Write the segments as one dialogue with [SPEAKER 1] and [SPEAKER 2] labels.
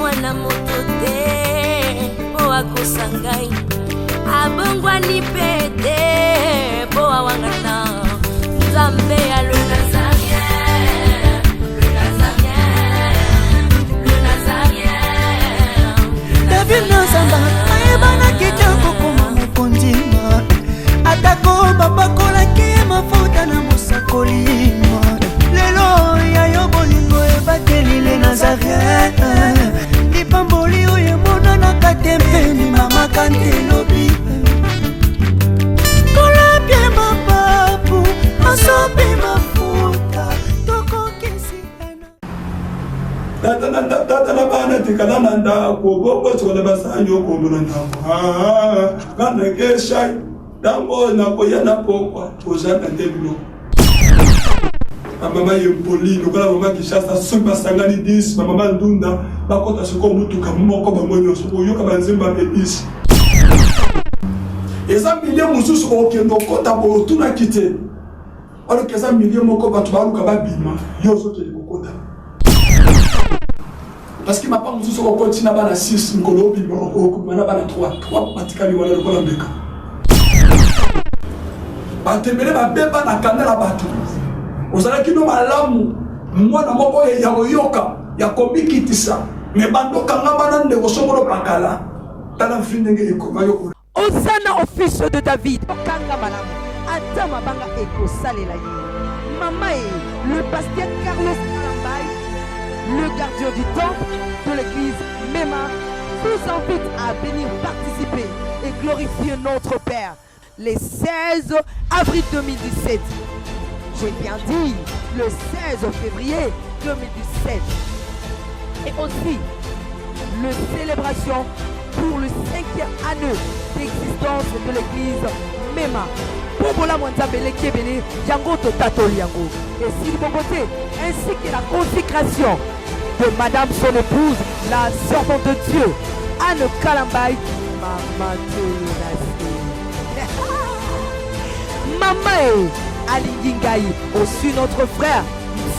[SPEAKER 1] mwana moto te mpo akosa ngai abongwani mpe te mpo awangana nzambe ya le Nazarien, le Nazarien, le Nazarien.
[SPEAKER 2] David Nozamba ayebanaki te kokoma mokonzi atako bapakolaki ye mafuta na mosakoli lelo ya yo bolingo ebateli le nazarien lipamboli oyo emonanaka te mpe limamaka nte lobi kolapie mapapu asopi mafuta tokokisi
[SPEAKER 3] Tata na tata na bana tikala na ndako bokosokola basani okombo na ndako nga nakeshai ntango nakoya na pokwa oza na nde biloko bamama yempoli lokola mama kinshasa soki basangani 10 bamama ndunda bakota sikoyo motuka moko bango nyonso oyoka banzembo ya bebisi eza milieu mosusu okende okota boye otunaki te aloki eza milieu moko bato baluka babima yo ozokende kokota parce que mapango mosusu okoti na bana 6 mokolo obima okobima na bana 3 3 batikali wana lokola mbeka bato ebele babeba na kanda na bato ozalaki no malamu mwana moko ya koyoka ya komikitisa me bandokangama na ndeko songolo pakala tala vi ndenge ekoma yo
[SPEAKER 4] Hosanna au fils de David. Kanga malamu. Ata mabanga ekosalela ye. Mama e, le pasteur Carlos Kalambay, le gardien du temple de l'église Mema, vous invite à venir participer et glorifier notre Père les 16 avril 2017. J'ai bien dit le 16 février 2017. Et aussi, le célébration pour le cinquième année d'existence de l'église Mema. Bombola mwanzambe eleki ebele yango totatoli yango esili bongo te ainsi que la consécration de madame son épouse la servante de Dieu Anne Kalambay mama Tolonase mama e alingi ngai aussi notre frère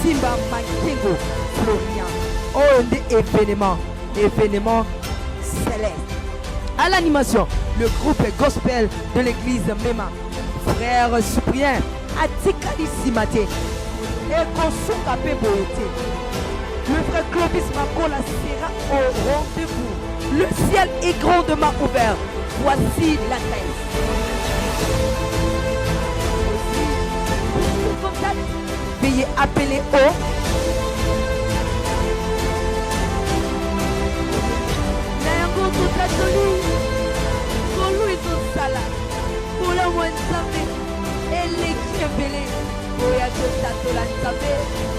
[SPEAKER 4] Simba Mankengo Florian oyo nde événement événement céleste à l'animation le groupe gospel de l'église Mema frère Cyprien atikali nsima te ekosuka mpe boye te le frère Clovis Makola sera au rendez-vous le ciel est grandement ouvert voici l'adresse contact veuillez appeler au na yango totatoli ngolu ezosala bolamu ya nzambe eleki ebele oya totatola nzambe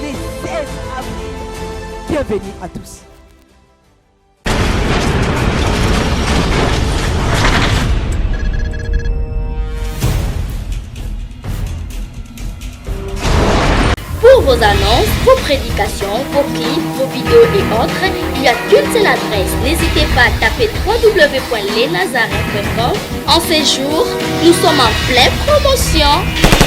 [SPEAKER 4] le 16 avril bienvenue à tous
[SPEAKER 5] Pour vos annonces, vos prédications, vos clips, vos vidéos et autres, il n'y a qu'une seule adresse. N'hésitez pas à taper www.lesnazareth.com. En ces jours, nous sommes en pleine promotion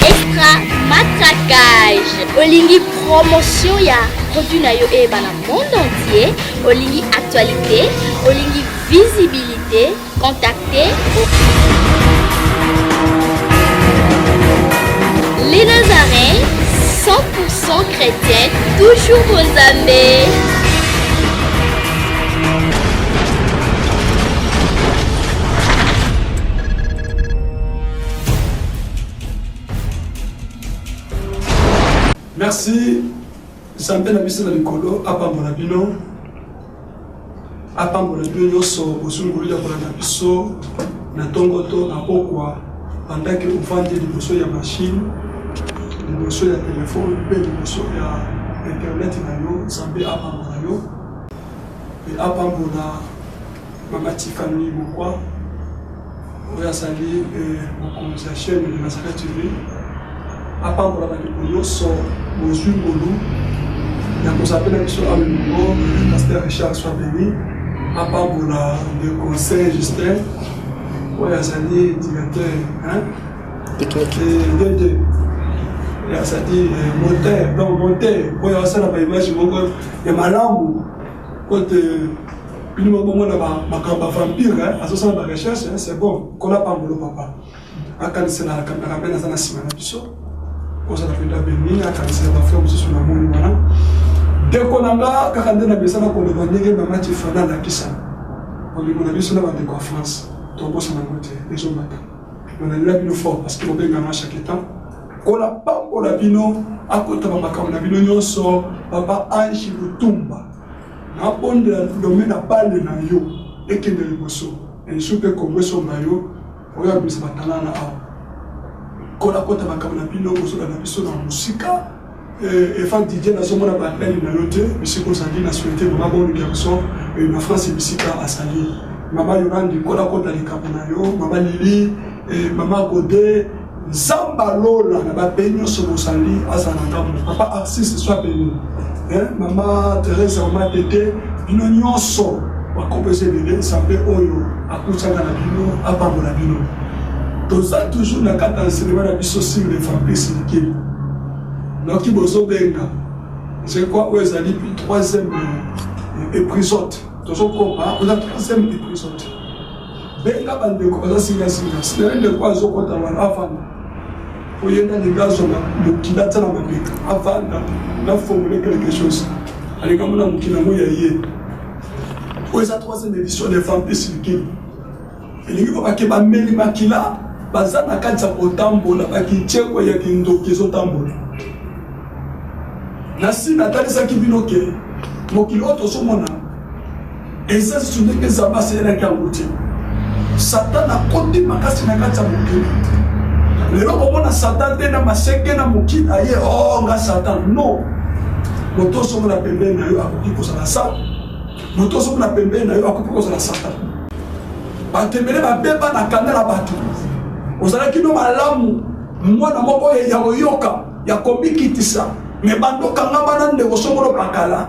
[SPEAKER 5] extra matraquage. Olingi promotion ya produit na yo eyebana monde entier. Olingi actualité, olingi visibilité, contactez Les Nazaréens, 100% chrétiens, toujours vos amis.
[SPEAKER 3] Merci Nzambe na biso na likolo apambola bino apambola bino nyonso bozwi ngolu ya kolanda biso na ntongo to na pokwa bandaki ovandi liboso ya mashine liboso ya telefone mpe liboso ya internet na yo nzambe apambola yo mpe apambola mama tifani mokwa oyo azali eh, mokonzi ya chaîne de Nazareth TV apambola bandeko nyonso bozwi ngolu ya kozala mpe na biso awa elongo pasteur Richard soit béni apambola ndeko Saint Justin oyo azali directeur hein?
[SPEAKER 6] technique
[SPEAKER 3] ndende azali eh, monteur donc monteur oyo asala baimage moko ya malamu kote. Bino moko bomona makambo ya vampire, azosala ba recherche, c'est bon. Kola pambolo papa. Akanisela na cameraman aza na nsima na biso. Ozala mpenza beni, akanisela ba frère mosusu na moni wana. Ndeko na nga kaka nde na mesana koloba ndenge mama Tifana alakisa. Bolingo na biso na bandeko ya France, tobosana yango te, ezomata. Nalela bino fort parce que bobenganga chaque temps. Kola pambola bino, akota ba makambo na bino nyonso, papa Ange Lutumba. Nabondela domaine na bale na yo ekende liboso. Ensu mpe Congo esomba yo, oyo abimisa batalana na awa. Kola kota makambo na bino, kozolanda biso na mosika. Efa Didier nazomona bapele na yo te bisika ozali na souhaite mama bonne garçon na France bisika azali mama Yolande kola kota likambo na yo mama Lili mama Gode Nzambe alola na bapays nyonso bozali azala na ngambo papa Arciste soit béni mama Thérèse mama Tete bino nyonso bakombo eza ebele Nzambe oyo akutana na bino apambola bino toza toujours na kati ya enseignement na biso sur le vampire silikili noki bozobenga je crois oyo ezali troisième épisode tozokoba oza troisième épisode benga bandeko baza singasinga singa ndeko azokota wana avanda oyenda alingi azwa mokili atia na mapeka avanda na formule quelque chose alingi amona mokili yango ya ye oyo eza troisième édition de vampire silikili elingi kobake bameli makila baza na kati ya kotambola bakiceko ya kindoki ezotambola na si natalisaki bino ke mokili oyo tozomona eza lisusu ndenge nzambe asalelaki yango te satan akoti makasi na kati ya mokili lelo komona satan te na maseke na mokili aye o oh, nga satan no moto ozomona pembeni na yo akoki kozala sa moto ozomona pembeni na yo akoki kozala satan bato ebele babeba na kanda na bato ozalaki no malamu mwana moko ya koyoka ya komikitisa me bandokanga bana ndeko songolo pakala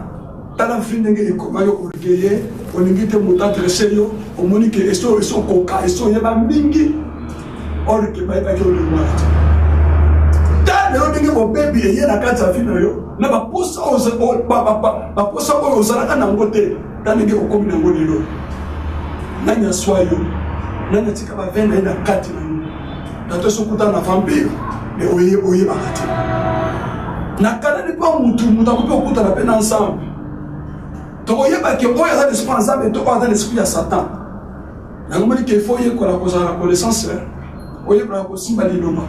[SPEAKER 3] tala vi ndenge ekoma yo orgueille olingi te moto adresse yo omoni ke eso esokoka eso oyeba mingi or ke bayebaki olingi wana te ta lelo ndenge bobebi eye na kati ya vi na yo na baposa oyo ozalaka na yango te ta ndenge okomi na yango lelo nani aswa yo nani atika bavin na ye na kati na yo tato esokuta na vampire me oyebaka te nakanani mpo mutu mutu akoki kokutana mpe na nzambe tokoyeba ke oyo aza l'esprit ya nzambe to oyo aza l'esprit ya satan yango moni ke fo oyekola kozala na connaissance oyekola kosimba liloba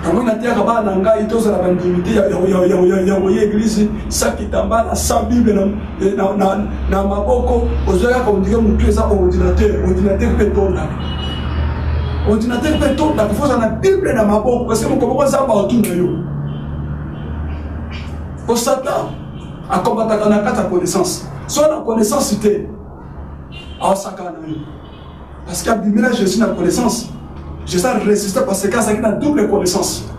[SPEAKER 3] yango nateyaka bana na ngai tozala bandimi te ya koya eglise sa kitambala sa bible na maboko ozwa kaka ondire motu eza ordinateur ordinateur mpe etondaka ordinateur mpe etondaka fo ozala na bible na maboko parce que mokolo moko nzambe akotuna yo po satan akombataka na kati ya connaissance so na connaissance te aosakana na yo Parce qu'abimela Jésus na connaissance. Jésus a résisté parce que azalaki na double connaissance.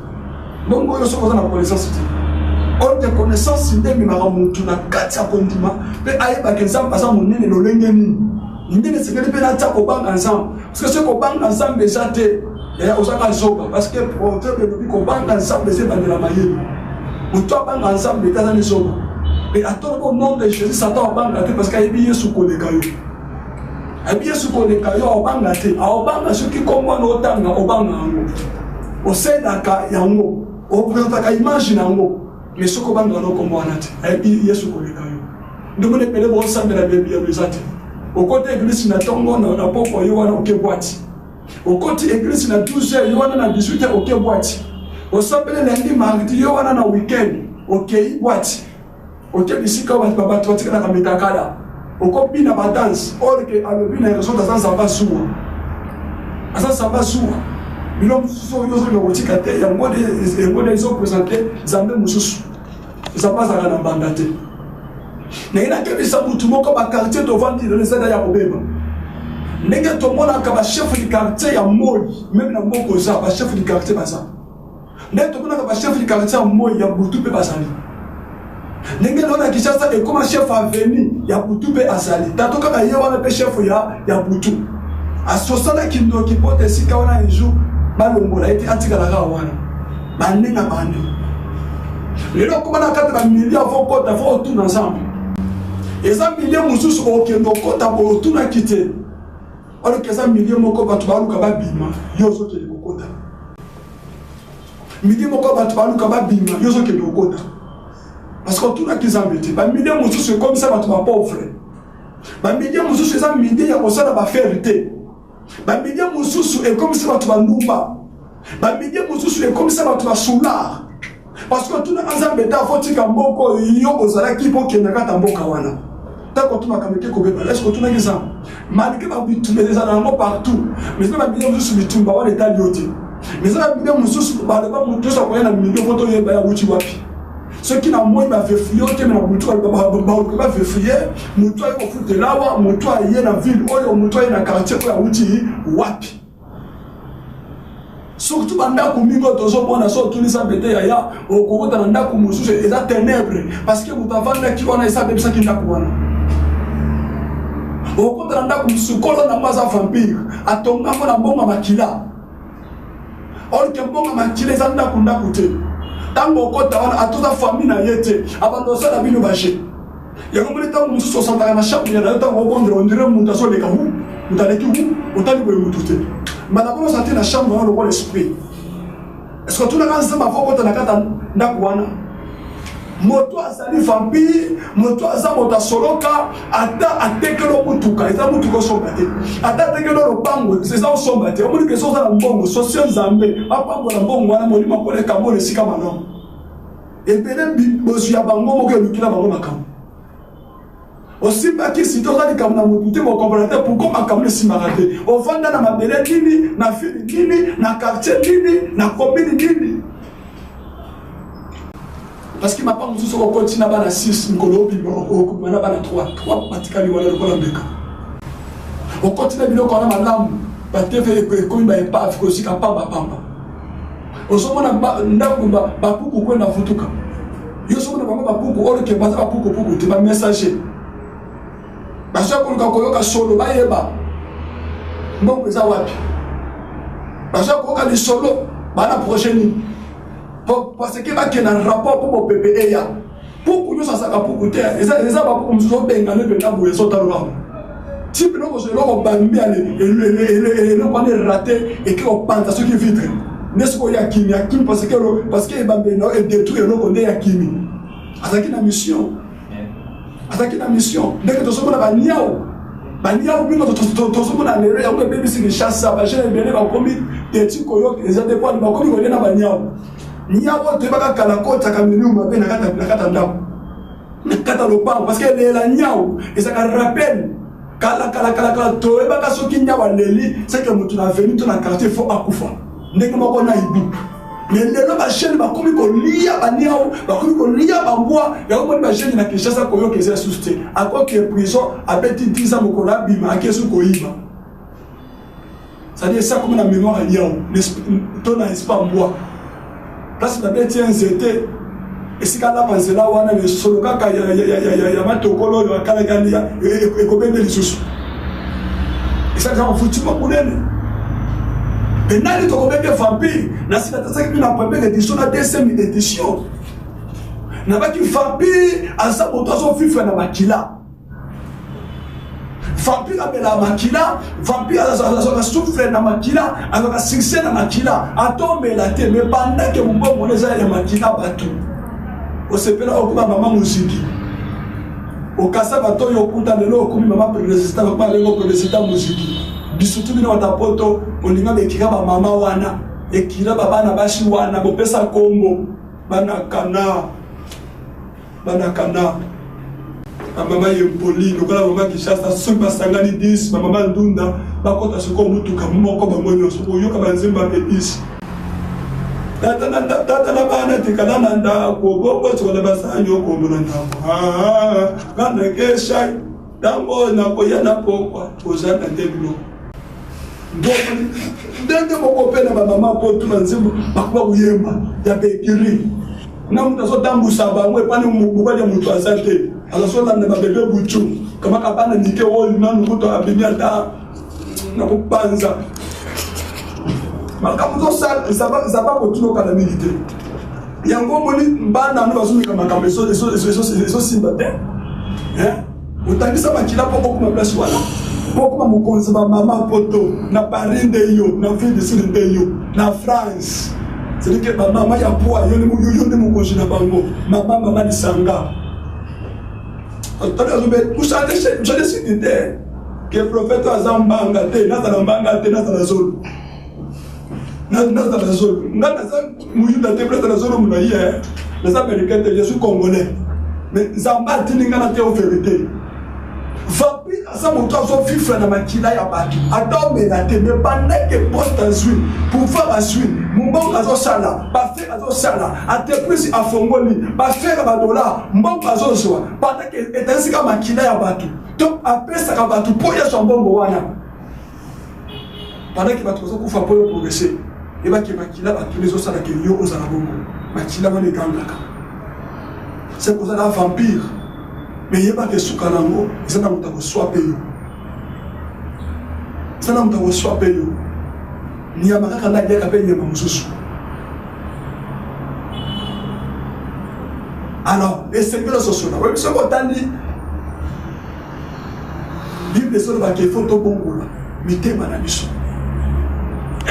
[SPEAKER 3] Bongo yo soki oza na connaissance te. Or de connaissance nde ememaka motu na kati ya kondima mpe ayebaka Nzambe aza monene lolenge nini. Ndenge esengeli mpe natia kobanga Nzambe. Parce que soki kobanga Nzambe eza te, yaya ozaka zoba. Parce que proverbe elobi kobanga Nzambe eza ebandela mayele. Moto abanga Nzambe te aza nde zoba. Et atoloba au nom de Jésus, Satan abanga te parce que ayebi Yesu koleka yo. Ayebi Yesu koleka yo, aobanga te. Aobanga soki nkombo wana otanga, obanga yango. Oselaka yango, opresentaka image na yango. Mais soki obanga wana nkombo wana te, ayebi Yesu koleka yo. Ndenge na ebele bosambela biyano eza te. Okoti eglise na ntongo na pokwa yo wana oke bwati. Okoti eglise na 12 heures yo wana na 18 heures oke bwati. Osambeli lundi mardi yo wana na weekend okei bwati. Oke bisika bato bato batikalaka mitakala okobina badanse or ke alobi na raison aza nzambe azuwa aza nzambe azuwa bilo mosusu oyo ozolinga kotika te yango nde ezopresente nzambe mosusu nzambe azalaka na mbanda te ndenge nakebisa motu moko bakartier tovandi lelo ezali ya kobeba ndenge tomonaka bachef du quartier ya moi meme na mboka oza bachef du quartier baza Ndenge tomonaka ba chef du quartier ya moi ya butu mpe bazali. Ndenge lelo na Kinshasa ekoma chef avenue ya butu mpe azali. Tato kaka ye wana mpe chef ya, ya butu. Asosana kindoki mpo te esika wana un jour balongola ye te atikala kaka wana. Bande na bande. Lelo okoma na kati ba milieu fo kota fo otuna Nzambe. Eza milieu mosusu okende okota boye otunaki te. Oloki eza milieu moko bato baluka babima, yo ozokende kokota. Milieu moko bato baluka babima, yo ozokende kokota. Parce que otunaki Nzambe te. Ba milieu mosusu ekomisa bato ba pauvre. Ba milieu mosusu eza milieu ya kosala ba faire te. Ba milieu mosusu ekomisa bato ba ndumba. Ba milieu mosusu ekomisa bato ba soulard. Parce que otunaka Nzambe te afotika mboka oyo yo ozalaki mpo okenda kata mboka wana. Ntango otunaka meke kobeba, est-ce que otunaki Nzambe? Malgré ba bitumba ezala yango partout, mais eza ba milieu mosusu bitumba wana etali yo te. Mais eza ba milieu mosusu baloba moto nyonso akoya na milieu mpo toyeba ya wuti wapi. Soki na moi bavefuye yo te, me na butu baluka bavefuye moto aye kofutela awa, moto aye na ville oyo, moto aye na quartier oyo awuti wapi. Surtout bandako mingi oyo tozomona, so otuni Nzambe te yaya, okokota na ndako mosusu eza ténèbre parce que moto avandaki wana esi abebisaki ndako wana. Okokota na ndako mosusu kolo nango aza vampire, atongango na mbongo ya makila. Or que mbongo ya makila eza ndako ndako te. Ntango okota wana atoza famille na ye te, abanda osala bino baje. Yango moni ntango mosusu osantaka na chambre na yo, ntango obondela ondire moto azoleka hu, moto aleki hu, otali boye moto te. Mbala moko ozala te na chambre wana lokola esprit. Est-ce que otunaka Nzambe avant okota na kati ya ndako wana? Moto azali vampire, moto aza moto asoloka, ata atekelo motuka, eza motuka osomba te. Ata atekelo lopango, eza osomba te. Omoni ke soki oza na mbongo, sosie Nzambe, apambola mbongo wana, molimo akoleka mbongo esika malamu. Ebele bozwi ya bango moko elukila bango makambo. Osimbaki site, oza likambo na motu te, bokomprendre te pourquoi makambo esimbaka te. Ofanda na mabele nini, na ville nini, na quartier nini, na commune nini. Parce que mapango mosusu okoti na bana 6, mikolo obima okobima na bana 3, 3 batikali wana lokola mbeka. Okoti na biloko wana malamu, ba TV ekomi ba epave kozika pamba pamba. Ozomona ndako bapuku kwenda futuka. Yo ozomona bango bapuku oyo ke baza bapuku puku te, ba messager. Baza koluka koyoka solo bayeba mbongo eza wapi. Baza koyoka lisolo bana projet nini. Parce que bakenda rapport mpo mopepe eya. Puku nyonso azalaka puku te, eza bapuku mosusu obengana mpenza boye ezotala bango. Ti biloko ozwa eloko bambi eloko wana erate eke kopanza soki vitre nde soki oyo akimi akimi parce que parce que ebambeli na yo edetruire eloko nde akimi. Azalaki na mission, azalaki na mission. Ndenge tozomona baniau baniau bino tozomona lelo yango ebebisi Kinshasa, bajeune ebele bakomi teti koyoka eza te pwani bakomi kolia na baniau. Niau oyo toyebaka kala kotaka miliu mabe na kati ya ndako, na kati ya lopango, parce que elela niau ezalaka rappel. Kala kala kala kala toyebaka soki niau aleli c'est que moto na avenue to na quartier faut akufa, ndenge moko na ibu. Mais lelo ba jeune bakomi kolia ba niau, bakomi kolia ba mbwa. Yango moni ba jeune na Kinshasa koyoka eza susu te. Akoki prison abeti 10 ans, mokolo abima ake su koyiba. C'est-à-dire ça comme na mémoire ya niau to na espa mbwa. Place babeti ya nzete esika alapa nzela wana lisolo kaka ya matokolo oyo akalaki alia ekobende lisusu. Esalaka mafutima monene. Mpe nani tokobenge vampire? Nasi natasaki bino na première édition na deuxième édition. Nabaki vampire aza moto azovivre na makila. Vampire amelaka makila, vampire azwaka souffle na makila, azwaka succès na makila, atombela te, mais pendant que mombongo wana eza ya makila bato. Osepela okoma mama moziki. Okasa bato oyo okuta lelo okomi mama président, bakoma bengo président moziki. Bisutu bino bata poto, olinga bekika ba mama wana, ekila ba bana basi wana, bopesa kombo bana kana. Bana kana. Ba mama Yempoli lokola mama Kinshasa soki basangani 10 ba mama Ndunda bakota sikoyo motuka moko bango nyonso koyoka banzembo ya P10. Tata na tata na bana tikala na ndako bokosokola basani okombo na ndako. Ah, bana kesha ntango nakoya na pokwa oza na nde biloko. Ndenge moko mpe na bamama poto na nzembo bakoba koyemba ya bekiri na moto azotambusa bango epani mobali ya moto aza te azazolanda babebe butu kamaka bana mike oyo nanu kutu abimi ata na kopanza makambo tozosala zaba kotuna okala mingi te. Yango omoni bana no bazomeka makambo ezosimba te. Otangisa makila mpo okoma place wana, mpo okoma mokonzi ba mama poto na Paris nde yo, na Afrique du Sud nde yo, na France. C'est-à-dire que ba mama ya poids yo nde yo nde mokonzi na bango, mama mama lisanga. Ozali siki te ke prophète aza mbanga te, nazala mbanga te, nazala zolo. Nazala zolo. Nga naza moyuda te, nazala zolo molayi eh. Naza américain te, je suis congolais. Mais Nzambe atindi nga na te o vérité. Vampire aza moto azovivre na makila ya bato, ata omela te, mais pendant que poste azwi, pouvoir azwi, mombongo azosala, bafere azosala, entreprise afongoli, bafere badolar, mbongo azozwa, pendant que etalisika makila ya bato, to apesaka bato mpo ye azwa mbongo wana. Pendant que bato bazokufa mpo yo progresser, yebaki makila bato ezosala ke yo ozala bongo, makila wana egangaka. C'est kozala vampire. Mais yebaka esuka na yango eza na moto akoswa mpe yo, eza na moto akoswa mpe yo. Nyama kaka nde aliaka mpe nyama mosusu. Alors esengeli ososola. Oyebi soki otali Bible ezolobaka efo tobongola mitema na biso.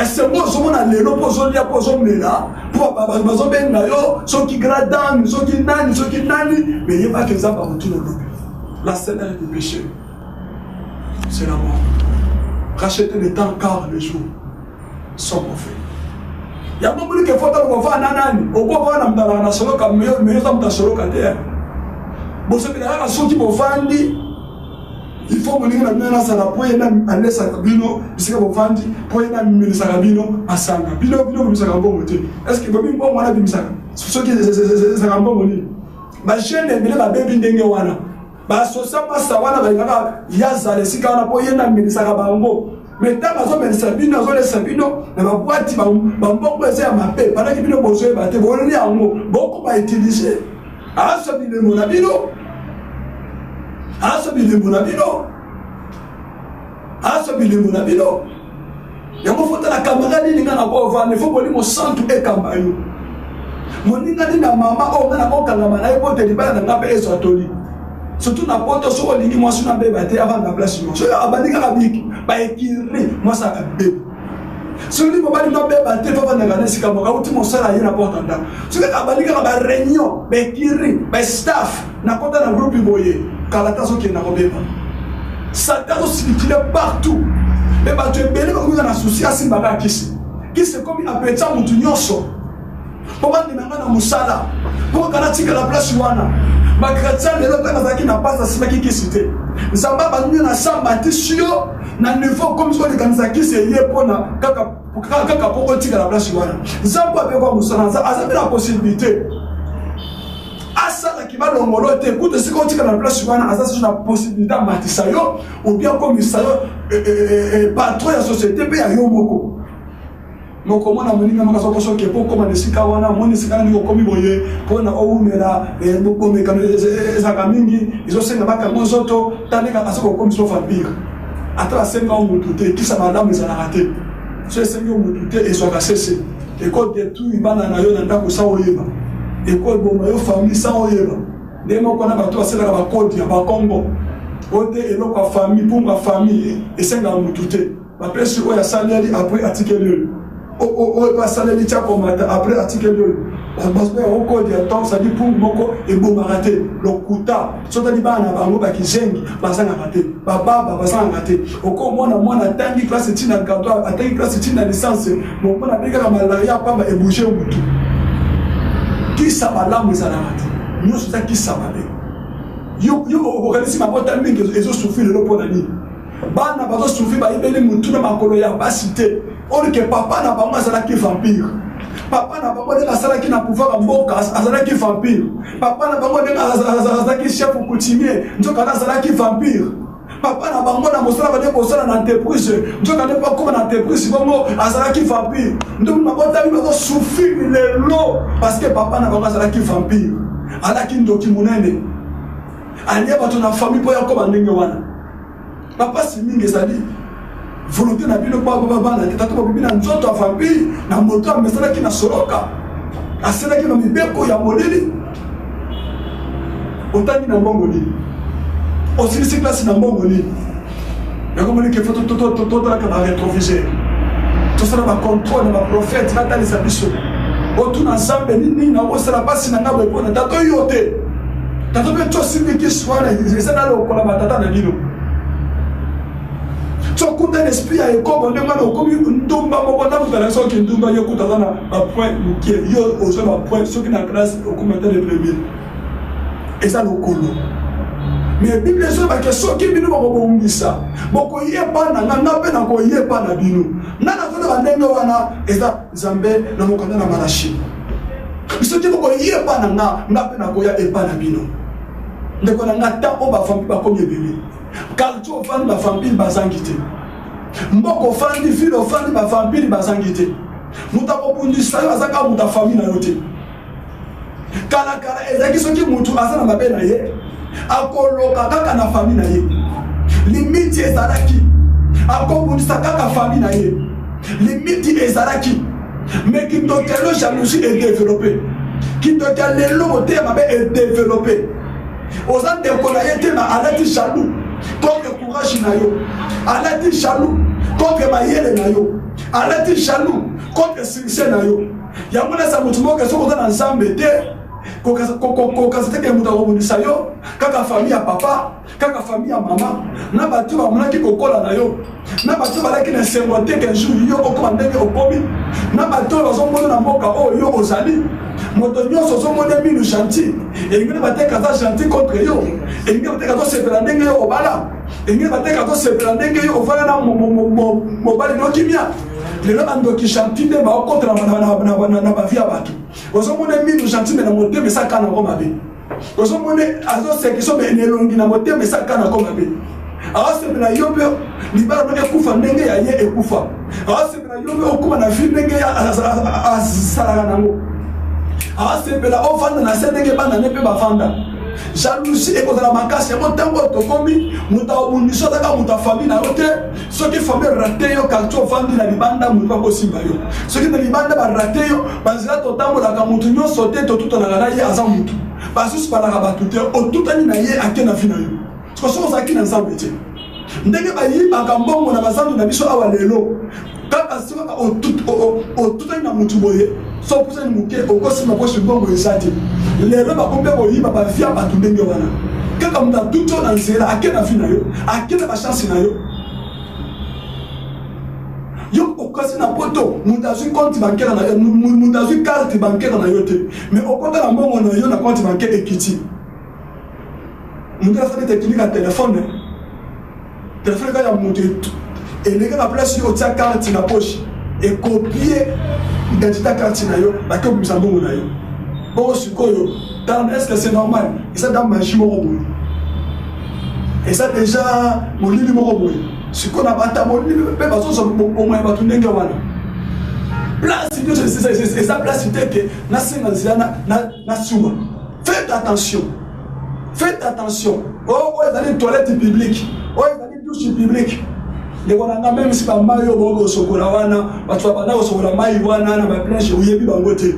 [SPEAKER 3] Esengo ozomona lelo mpo ozolia mpo ozomela mpo bato bazobenga yo soki grand dame soki nani soki nani, mais yebaka eza bakotuna olobi la salaire du péché c'est la mort. Rachetez le temps car le jour sont mauvais. Yango moni ke fota kovanda nani okovanda moto alaka na soloka meyo oza moto asoloka te. Bosepela kaka soki bovandi, il faut moninga na bino nasala mpo ye alesaka bino bisika bovandi, mpo ye namimelisaka bino masanga. Bino bino bobimisaka mbongo te. Est ce que bobi mbongo wana bimisaka soki ezalaka mbongo nini? Bajeune ebele babebi ndenge wana, basosa masa wana balingaka yazala esika wana mpo ye namimelisaka bango. Mais ntango azomelisa bino, azolesa bino na babwati bambongo eza ya mabe, bandaki bino bozoyeba te, bolia yango bokoma utilize. Azwa bilembo na bino, azwa bilembo na bino, azwa bilembo na bino. Yango fota na camarade nini nga na kovanda, ifo molimo santu ekamba yo. Moninga nini na mama oyo nga nakokangama na ye mpo te libala na nga mpe ezwa toli. Surtout na poto, soki olingi mwasi na beba te, avanda place nyonso. Soki abandi kaka biki baekiri mwasi akabeba. Soki mobali no beba te, favandaka na esika moko, auti mosala ye na porte ndako. Soki abandi kaka ba réunion baekiri ba staff nakota na groupe boye, kala te azokende na kobeba. Satan azosilikile partout, mpe bato ebele bakomi na susi asimbaka kisi kisi ekomi apetisa motu nyonso mpo bandima nga na mosala mpo kaka natikala place wana. Bakretien lelo mpe bazalaki na mpasi, asimaki kisi te. Nzambe abandi na samba atisi yo na niveau okomi soki olikanisa kisi eye mpona kaka kaka mpo otikala place wana. Nzambe abekwa mosala, aza mpe na possibilité asalaki balongolo te kuta esika otikala na place wana, aza susu na possibilité amatisa yo ou bien akomisa yo patron ya société mpe ya yo moko. Mokomona moninga moko azokosa oke mpo okoma na esika wana, omoni esika nani okomi boye mpo na owumela, bomekano ezalaka mingi, ezosenga bakanga nzoto tandeka asoki okomi so vampire. Ata basenga yo motu te, kisa malamu ezalaka te. So esengi yo motu te, ezwaka sese ekodetruire bana na yo na ndako sa oyeba, ekoboma yo famille sa oyeba. Nde moko na bato basalaka bakode ya bakongo oyo te, eloko ya famille mpunga famille esengaka motu te. Bapesi oyo asaleli après atikeli oyo, oyo mpe asaleli tia komata après atikeli oyo. Bato yango kode ya temps sadi mpungu moko ebomaka te. Lokuta soki otali bana na bango bakizengi bazangaka te, bababa bazangaka te. Okomona mwana atangi classe ntina gato, atangi classe ntina licence, momona abe kaka malaria pamba ebouge motu. Kisa malamu ezalaka te, nyonso eza kisa mabe. Yo okanisi mabota mingi ezosufri lelo mpo na nini? Bana bazosufri, bayebeli motu na makolo ya basi te, or ke papa na bango azalaki vampire. Papa na bango ndenge asalaki na pouvoir ya mboka azalaki vampire. Papa na bango ndenge azalaki chef coutumier, nzoka nde azalaki vampire. Papa na bango na mosala bande kosala na entreprise, nzoka nde bakoma na entreprise bongo azalaki vampire. Ndoki mabotami bazosufrir lelo parce que papa na bango azalaki vampire, alaki ndoki monene, alia bato na famille mpo ya koma ndenge wana. Bapasi mingi ezali volonté na bino bana te. Tata bobibi na nzoto ya vampire na moto amesalaki na soloka, asalaki na mibeko ya molili. Otangi na mbongo nini? Osilisi classe na mbongo nini? Yango moni ke fo totalaka ba retroviseur, tosala ba contrôle na ba prophète batalisa biso, otuna Nzambe nini nakosala mpasi na ngai boye mpona tata oyo te. Tata mpe tosimbi kisi wana eza na lokola batata na bino. Sokuta na esprit ya ekobo ndenge wana okomi ndumba moko na moto alakisa oki ndumba yo kuta aza na bapoint mokie, yo ozwa bapoint soki na classe okomi ata le premier, eza lokolo. Mais Bible ezolobake soki bino bakobongisa bokoyeba na nga, nga mpe nakoyeba na bino. Nga nazoloba ndenge wana eza Nzambe na mokanda na Malachi. Soki bokoyeba na nga, nga mpe nakoya epa na bino. Ndeko na nga, ntango oyo bavampi bakomi ebele, quartier ofandi bavampire bazangi te, mboka ofandi, ville ofandi bavampire bazangi te. Moto akobundisa yo aza kaka moto ya famille na yo te. Kalakala ezalaki soki motu aza na mabe na ye akoloka kaka na famille na ye, limiti ezalaki akobundisa kaka famille na ye, limiti ezalaki. Mais kindoki ya lelo, jalousie edeveloppe. Kindoki ya lelo, motema mabe edeveloppe. Oza ndeko na ye te, ma alati jaloux contre courage na yo, alati jaloux contre mayele na yo, alati jaloux contre succès na yo. Yango nasa motu moko soki oza na Nzambe te, kokasa te ke moto akobundisa yo kaka famille ya papa, kaka famille ya mama, na bato bamonaki kokola na yo, na bato balaki na esengo te qu'un jour yo okoma ndenge okomi, na bato oyo bazomona na mboka oyo yo ozali. Moto nyonso ozomona minu gentil, elingi na bateka aza gentil contre yo, elingi na bateka azosepela ndenge yo obala, elingi na bateka azosepela ndenge yo ovanda na mobali no kimia. Lelo bandoki gentil nde baokotela na bavie ya bato. Ozomona minu gentil, me na motema esaka nango mabe. Ozomona azosekisa me na elongi, na motema esaka nango mabe. Aosepela yo mpe libala no ekufa ndenge ya ye ekufa, aosepela yo mpe okóma na vie ndenge asalaka nango, aosepela ofanda na se ndenge bana ne mpe bafanda. Jalousie ekozala makasi. Yango ntango oyo tokomi, moto akobundisa azaka moto ya famille na yo te. Soki famille rate yo, quartier ofandi na libanda, moto bakosimba yo. Soki na libanda barate yo, banzela totambolaka, moto nyonso te totutanaka na ye aza motu, basusu balaka bato te. Otutani na ye, ake na vi na yo. Soki ozalaki na Nzambe te, ndenge bayibaka mbongo na bazando na biso awa lelo, kaka soki kaka otutani na motu boye, so opusani moke, okosimba poche, mbongo eza te. Lelo bakomi mpe koyiba bavia bato ndenge wana. Kaka moto atuti yo na nzela, ake na vi na yo, ake na bachance na yo. Yo okasi na poto, moto azwi compte bancaire na yo, moto azwi carte bancaire na yo te, mais okota na mbongo na yo na compte bancaire ekiti. Moto asali technique ya telefone, telefone kaka ya moto eleki na place yo otia carte na poche, ekopie identité ya carte na yo, bake obimisa mbongo na yo. Bongo sikoyo tala, est ce que c'est normal? Eza da magie moko boye, eza déjà molili moko boye. Sikoyo na bata molili mpe bazozwa bomo ya bato ndenge wana. Place nyonso eza place te ke nasenga nzela na suba. Faites attention, faites attention. Oyo ezali toilette publique, oyo ezali douche publique. Ndeko na nga, meme si bamai oyo bokoki kosokola wana, bato babanda kosokola mai wana na baplanche, oyebi bango te.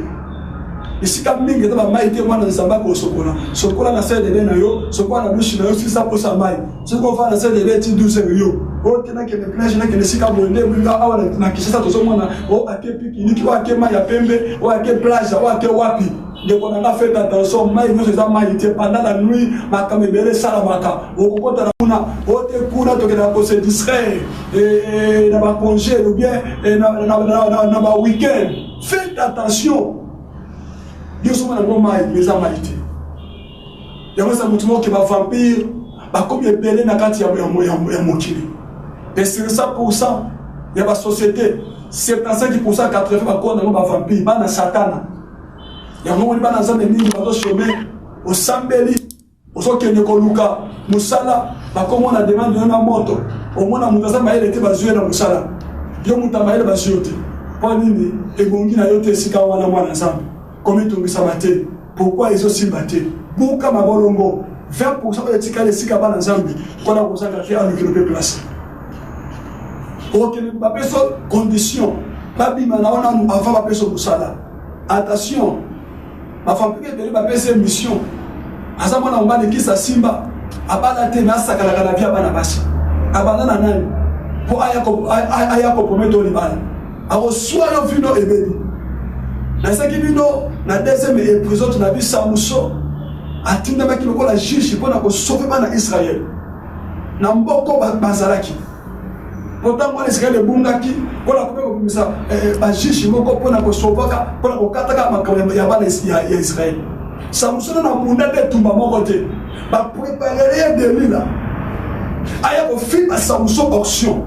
[SPEAKER 3] Esika mingi eza bamai te. Mwana Nzambe akosokola, sokola na cdb na yo, sokola na douche na yo, sisa posa mai. Soki ofanda na cdb ti 12 heures, yo ote nakende plage, nakende esika boye nde ebinga awa na Kinshasa tozomona o ake pikiniki, o ake mai ya pembe, o ake plage, o ake wapi. Ndeko na nga, faites attention, mai nyonso eza mai te. Pendant la nuit makambo ebele esalamaka. Okokota na kuna ote kuna tokendaka kose distraire na bacongé ou bien na baweekend. Faites attention, nyonso mona yango mai, mais eza mai te. Yango eza motu moko ke bavampire bakomi ebele na kati ya mokili. Et sur 100% ya basociété, 75%, 80 bakona yango bavampire, bana Satana. Yango moni bana Nzambe mingi bazoshome. Osambeli, ozokende koluka mosala, bakomona demande yo na moto, omona moto aza mayele te, bazwi ye na mosala. Yo moto ya mayele, bazwi yo te. Mpo nini? Ebongi na yo te esika wana. Mwana Nzambe, komitungisama te. Pourquoi ezosimba te? Buka mabolongo. 20% oyo etikali esika bana Nzambe mpona kozanga te, alukelo mpe place. Okende bapesa condition, babima na yo nanu avant bapesa mosala. Attention, bafabrike ebele bapesi ye mission. Aza mwana mobali, kisa simba. Abala te mais asakanaka na vie ya bana basi. Abanda na nani mpo aya kopromete oyo libala? Akoswa yo vino ebebi. Nasaki bino na deuxième épisode na biso, Samson atindamaki lokola juge mpo na kosauve bana Israël na mboko bazalaki. Mpo ntango wana Israele ebungaki, mpo na kobe kobimisa bajuge moko mpo na kosovaka, mpo na kokataka makambo ya bana ya Israele. Samsona na bunda nde etumba moko te, bapreparele ye Delila aya kofiba Samson option.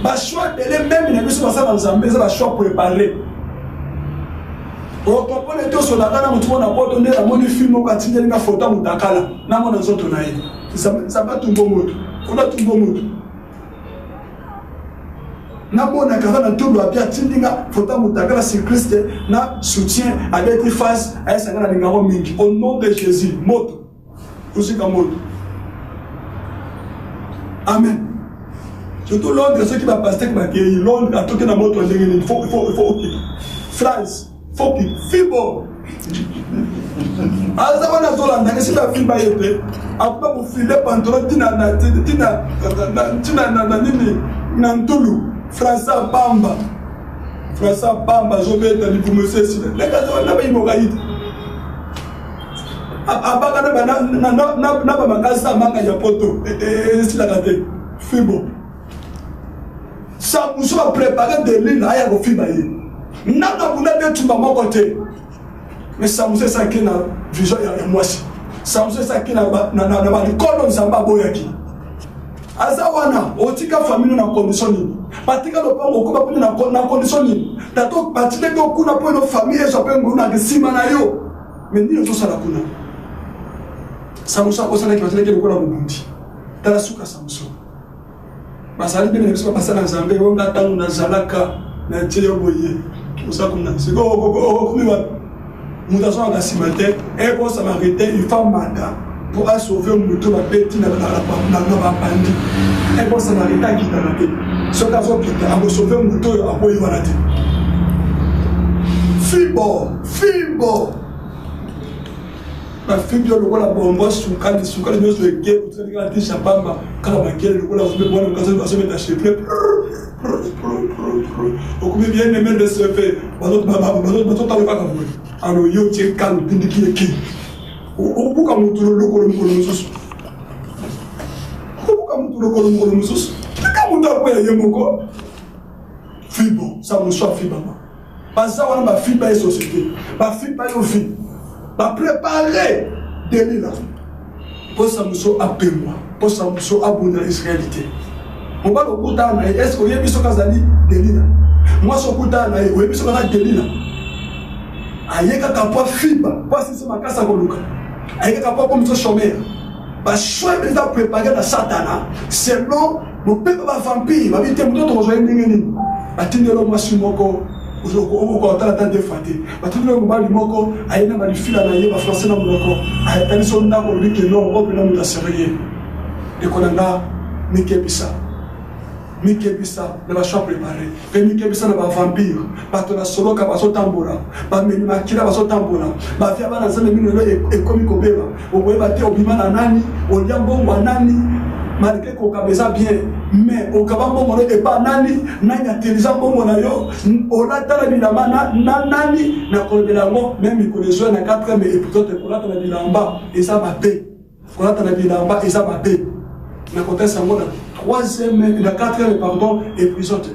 [SPEAKER 3] Bachoix ebele meme na biso basala Nzambe eza bachoix prepare. Okomprendre te, osolaka na motu moko na poto nde namoni film moko atindeli nga foto ya motakala namona nzoto na ye. Nzambe atumbo moto, kuna atumbo moto. Namona kaka na ntondo abi atindi nga foto ya motakala cycliste na soutien abeti face ayesanga na lingango mingi. Au nom de Jésus, moto ozika moto. Amen. Surtout Londres, soki ba pasteur bakei Londres atoki na moto ya ndenge nini, faut okita France, faut okita fibo aza wana azolanda esi bafilma ye te, akoka kofile pantalon tina na nini na ntulu français pamba, français pamba azobeta libumu esesila na bayimoka ye te, abaka na bamakasi amanga ya poto esilaka te. Fibo Samson aprepare Delila aya kofiba ye, nano abunda nde tumba moko te. Mais Samson esalaki na vision ya mwasi, Samson esalaki na balikolo Nzambe aboyaki. Aza wana otika famille na condition nini? Batika lopango okoma kuna na condition nini? Tato batindaki yo kuna mpo eno famille ezwa mpe ngulu na nsima na yo, mais nini ozosala kuna? Samson akosanaki, batindaki lokola mobundi. Tala suka Samson. Bazali bino na biso basala Nzambe oyo nga ntango nazalaka na tie yo boye oza kuna sikoyo okomi wapi? Moto azwaka nsima te. Un bon samaritain, il faut mata mpo asauve moto babeti na babandi. Un bon samaritain akitaka te, soki azokita akosauve moto oyo akwei wana te. Fimbo fimbo bafimbi yo lokola bongo sukali sukali nyonso eke otikali kaka tisha pamba kaka makele lokola wana azobeta chifle, okomi bien aimé de ce fait, bazotala kaka boye. Alo yo otie kala otindiki eke okobuka motu lokolo mokolo mosusu, okobuka motu lokolo mokolo mosusu, tika motu akwea ye moko. Fibo Samson afibama, baza wana bafiba ye société, bafiba yo vie, baprépare Delila mpo Samson apengwa, mpo Samson abunda Israele te. Mobali okutana na ye, est-ce oyebi soki azali Delila? Mwasi okutana na ye, oyebi soki aza Delila? Aye kaka mpo afiba, mpo asilisa makasi akoluka, aye kaka mpo akomisa chômeur. Bachoix ebele eza prépare na Satana selon mopepe. Bavampire babi te, moto tokozwa ye ndenge nini? Batindelo mwasi moko okotala ata ndefa te, batindelo mobali moko aye na balifila na ye bafrançais na monoko, atalisi yo ndako, olobi ke non, oyo mpena moto aserie. Ndeko na nga, mikebisa, mikebisa na bachoix prépare, mpe mikebisa na bavampire. Bato na soloka bazotambola, bameli makila bazotambola, bavia bana Nzambe mingi lelo ekomi kobeba. Okoyeba te obima na nani, olia mbongo ya nani. Malgré kokaba eza bien, mais okaba mbongo no epa nani? Nani atelisa mbongo na yo? Olata na bilamba na nani? Nakolobela yango me mikolo ezwa na 4e épisode. Kolata na bilamba eza mabe, kolata na bilamba eza mabe. Nakotesa yango na 3e, na 4e, pardon, épisode.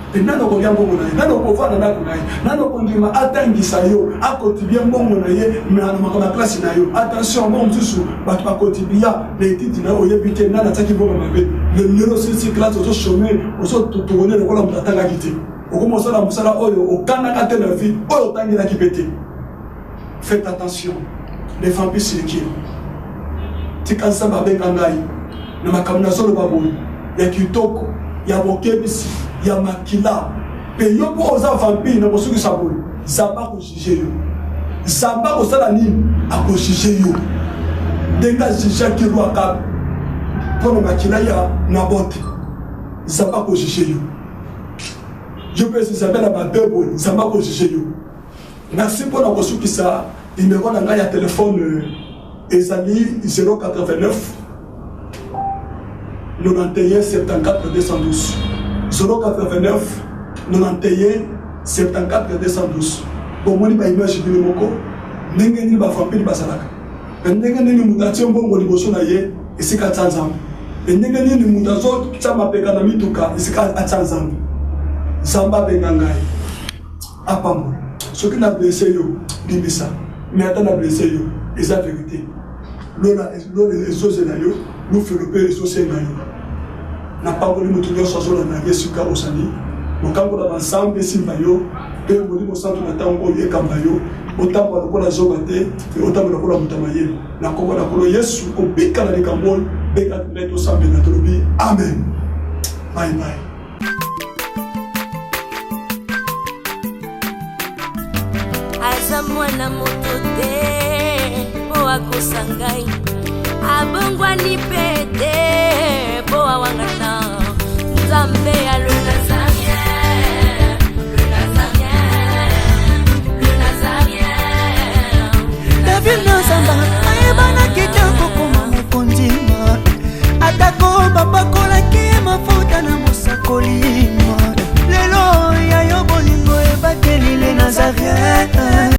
[SPEAKER 3] Mpe nani okolia mbongo na ye? Nani okovanda ndako na ye? Nani okondima atangisa yo, akontribue mbongo na ye na makambo ya klase na yo? Attention, mbongo mosusu bato bakontribua na etidi na yo, oyebi te nani atiaki mbongo mabe. Lelo osilisi klase, ozochome, ozotourne lokola moto atangaki te, okoma osala mosala oyo okanaka te na vie oyo otangelaki mpe te. Faites attention, les vampires circulent. Tika Nzambe abenga ngai na makambo nazoloba boye ya kitoko, ya bokebisi, ya makila. Mpe yo mpo oza vampire, na kosukisa boye, Nzambe akojuge yo. Nzambe akosala nini? Akojuge yo ndenge ajugeaki roi Akabe mpo na makila ya Nabote. Nzambe akojuge yo. Yo mpe Nzambe na mabe boye, Nzambe akojuge yo. Merci. Mpo na kosukisa, nimero na ngai ya telefone. Ezali 089 91 74 212, 089 91 74 212. Bomoni baimage bino moko ndenge nini bavampire bazalaka, mpe ndenge nini moto atie mbongo liboso na ye esika atya Nzambe, mpe ndenge nini moto azotya mapeka na mituka esika atya Nzambe. Nzambe abenga ngai apambola. Soki na blesse yo, limbisa, mais ata na blesse yo, eza verité. Lola, lola ezozela yo, lufelo mpe ezosenga yo. Napamboli moto nyonso azolanda ngai esika ozali. Mokangola na Nzambe esimba yo, mpe Molimo Santu na ntango oyo ekamba yo. Otambola lokola zoba te, mpe otambola lokola moto ya mayele. Na nkombo na Nkolo Yesu, obika na likambo oyo. Benga ngai tosambela, tolobi amen. Bye bye.
[SPEAKER 1] Aza mwana moto te mpo akosa ngai, abongwani mpe te mpo awangana Nzambe ya le Nazarien, le Nazarien, le Nazarien.
[SPEAKER 2] David Nozamba.